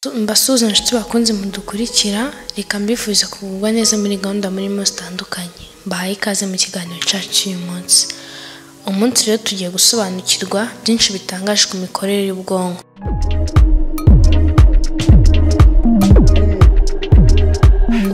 Mbasuhuze inshuti bakunze mudukurikira, reka mbifurize kugubwa neza muri gahunda murimo zitandukanye. Mbahaye ikaze mu kiganiro cyacu cy'uyu munsi. Umunsi rero tugiye gusobanukirwa byinshi bitangaje ku mikorere y'ubwonko.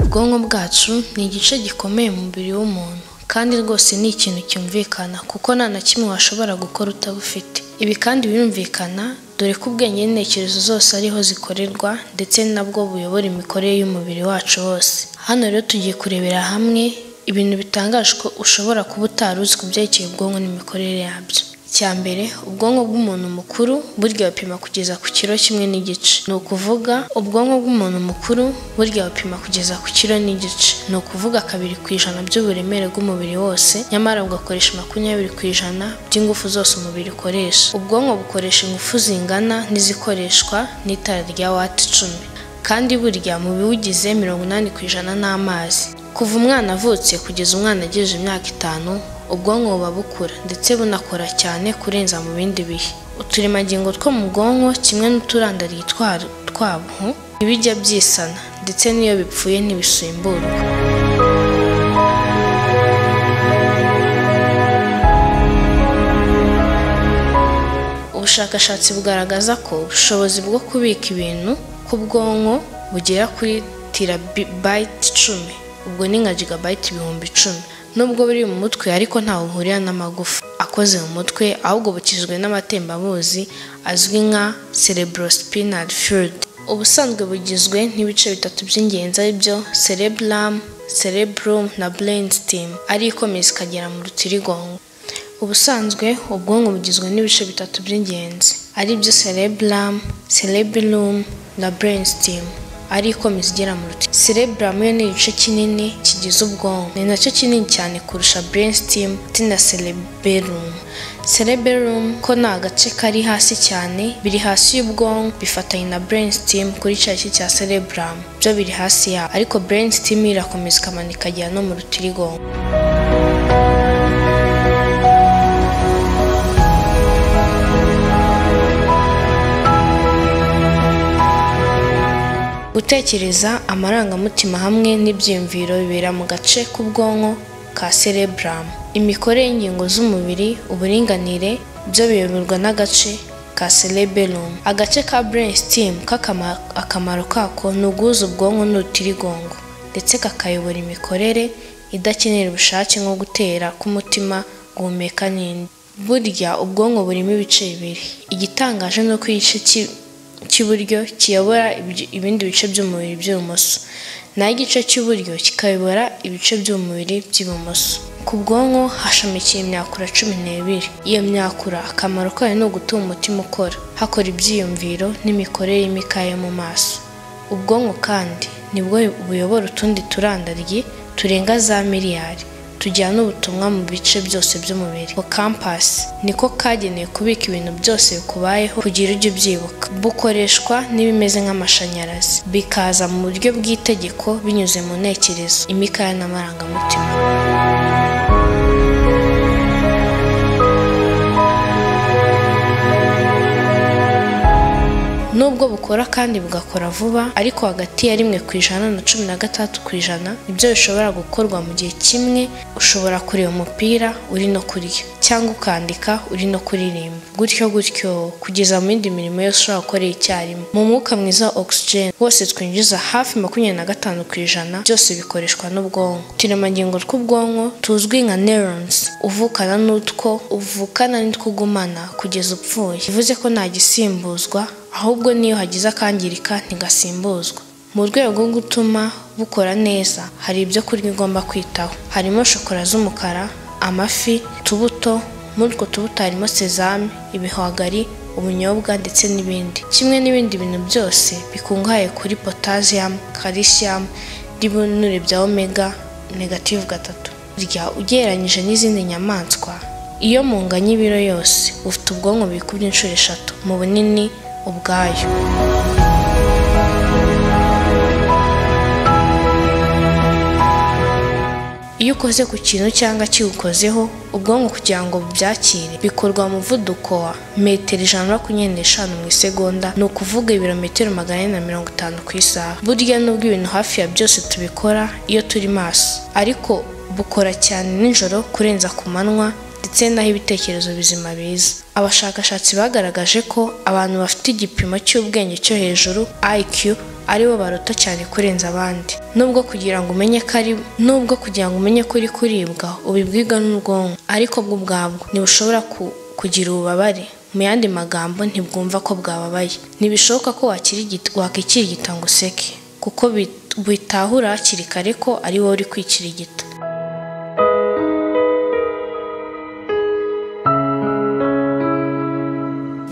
Ubwonko bwacu ni igice gikomeye mu mubiri w'umuntu, kandi rwose ni ikintu cyumvikana kuko nta na kimwe washobora gukora utabufite. Ibi kandi birumvikana dore ko ubwenge n'intekerezo zose ariho zikorerwa ndetse nabwo buyobora imikorere y'umubiri wacu wose. Hano rero tugiye kurebera hamwe ibintu bitangaje ko ushobora kuba utari uzi ku byerekeye ubwonko n'imikorere yabyo. Icya mbere, ubwonko bw'umuntu mukuru burya bupima kugeza ku kiro 1.5. Ni ukuvuga ubwonko bw'umuntu mukuru burya bupima kugeza ku kiro n'igice. Ni ukuvuga 2% by'uburemere bw'umubiri wose, nyamara bugakoresha 20% by'ingufu zose umubiri ukoresha. Ubwonko bukoresha ingufu zingana n'izikoreshwa n'itara rya wati 10. Kandi burya mu biwugize 80% ni amazi. Kuva umwana avutse kugeza umwana agejeje imyaka 5, ubwonko buba bukura ndetse bunakora cyane kurenza mu bindi bihe. Uturemangingo two mu bwonko kimwe n'uturandariye twabwo ntibijya byisana ndetse n'iyo bipfuye ntibisimburwa. Ubushakashatsi bugaragaza ko ubushobozi bwo kubika ibintu k'ubwonko bugera kuri terabyte 10, ubwo ni nka gigabyte 10,000. Nubwo buri mu mutwe ariko ntaho buhurira n'amagufa akoze mu mutwe, ahubwo bukijwe n'amatembabuzi azwi nka cerebrospinal fluid. Ubusanzwe bugizwe n'ibice bitatu by'ingenzi aribyo cerebellum, cerebrum na brainstem, ari ikomeza ikagera mu rutirigongo. Ubusanzwe ubwonko bugizwe n'ibice bitatu by'ingenzi aribyo cerebellum, cerebellum na brainstem, ari ikomeza igera mu ruti. Cerebellum yo ni igice kinini kigize ubwonko, ni nacyo kinini cyane kurusha brainstem na cerebellum. Cerebellum ko ni agace kari hasi cyane, biri hasi y'ubwonko, bifatanye na brainstem kuri cya gice cya cerebellum, byo biri hasi yaho, ariko brainstem irakomeza ikamanuka ikagera no mu rutirigongo. Gutekereza, amarangamutima hamwe n'ibyiyumviro bibera mu gace k'ubwonko ka cerebellum. Imikorere y'ingingo z'umubiri, uburinganire, byo biyoborwa n'agace ka cerebellum. Agace ka brainstem akamaro kako ni uguhuza ubwonko n'urutirigongo, ndetse kakayobora imikorere idakenera ubushake nko gutera k'umutima, guhumeka n'indi. Burya ubwonko burimo ibice bibiri. Igitangaje ni uko igice cy'iburyo kiyobora ibindi bice by'umubiri by'ibumoso, naho igice cy'iburyo kikayobora ibice by'umubiri by'ibumoso. Ku bwonko hashamikiye imyakura 12. Iyo myakura akamaro kayo ni ugutuma umutima ukora, hakora ibyiyumviro n'imikorere y'imikaya yo mu maso. Ubwonko kandi nibwo buyobora utundi turandaryi turenga za miliyari tujyana ubutumwa mu bice byose by'umubiri. Hippocampus niko kagenewe kubika ibintu byose bikubayeho kugira ujye ubyibuka. Bukoreshwa n'ibimeze nk'amashanyarazi, bikaza mu buryo bw'itegeko binyuze mu ntekerezo, imikaya n'amarangamutima. Nubwo bukora kandi bugakora vuba, ariko hagati ya 1% na 16% nibyo bishobora gukorwa mu gihe kimwe. Ushobora kureba umupira uri no kurya, cyangwa ukandika uri no kuririmba, gutyo gutyo kugeza mu yindi mirimo yose ushobora gukorera icyarimwe. Mu mwuka mwiza wa oxygen wose twinjiza hafi 25% byose bikoreshwa n'ubwonko. Uturemangingo tw'ubwonko tuzwi nka neurons uvukana n'utwo uvukana n'utwo ugumana kugeza upfuye, bivuze ko nta gisimbuzwa, ahubwo niyo hagize akangirika ntigasimbuzwa. Mu rwego rwo gutuma bukora neza, hari ibyo kurya ugomba kwitaho. Harimo shokora z'umukara, amafi, utubuto, muri utwo tubuto harimo sezame, ibihwagari, ubunyobwa ndetse n'ibindi. Kimwe n'ibindi bintu byose bikungahaye kuri potassium, calcium n'ibinure bya omega -3. Burya ugereranyije n'izindi nyamaswa, iyo munganya ibiro yose, ufite ubwonko bwikubye inshuro 3 mu bunini ubwayo. Iyo ukoze ku kintu cyangwa kiwukozeho, ubwonko kugira ngo bubyakire bikorwa mu muvuduko wa metero 125 mu isegonda, ni ukuvuga ibirometero 450 ku isaha. Burya nubwo ibintu hafi ya byose tubikora iyo turi maso, ariko bukora cyane nijoro kurenza ku manywa, ndetse n'aho ibitekerezo bizima biza. Abashakashatsi bagaragaje ko abantu bafite igipimo cy'ubwenge cyo hejuru IQ aribo barota cyane kurenza abandi. Nubwo kugira ngo umenye ko ari nubwo kugira ngo umenye ko uri kuribwa ubibwirwa n'ubwonko, ariko bwo ubwabwo ntibushobora kugira ububabare. Mu yandi magambo, ntibwumva ko bwababaye. Ntibishoboka ko wakikirigita ngo useke, kuko bitahura hakiri kare ko ari wowe uri kwikirigita.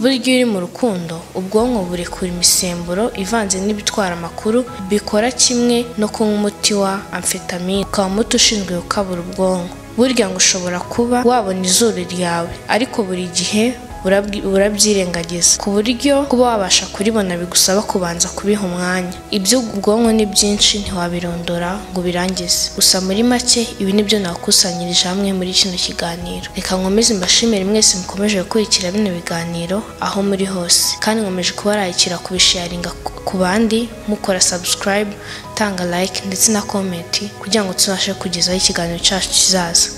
Burya iyo uri mu rukundo, ubwonko burekura imisemburo ivanze n'ibitwara amakuru bikora kimwe no kunywa umuti wa amphetamine, ukaba umuti ushinzwe gukabura ubwonko. Burya ngo ushobora kuba wabona izuru ryawe, ariko buri gihe burabyirengagiza, ku buryo kuba wabasha kuribona bigusaba kubanza kubiha umwanya. Ibyo ubwonko ni byinshi, ntiwabirondora ngo ubirangize. Gusa muri make ibi nibyo nakusanyirije hamwe muri kino kiganiro. Reka nkomeze mbashimire mwese mukomeje gukurikira bino biganiro aho muri hose, kandi nkomeje kubararikira kubisharinga ku bandi, mukora subscribe, tanga like ndetse na comment kugira ngo tuzabashe kugezaho ikiganiro cyacu kizaza.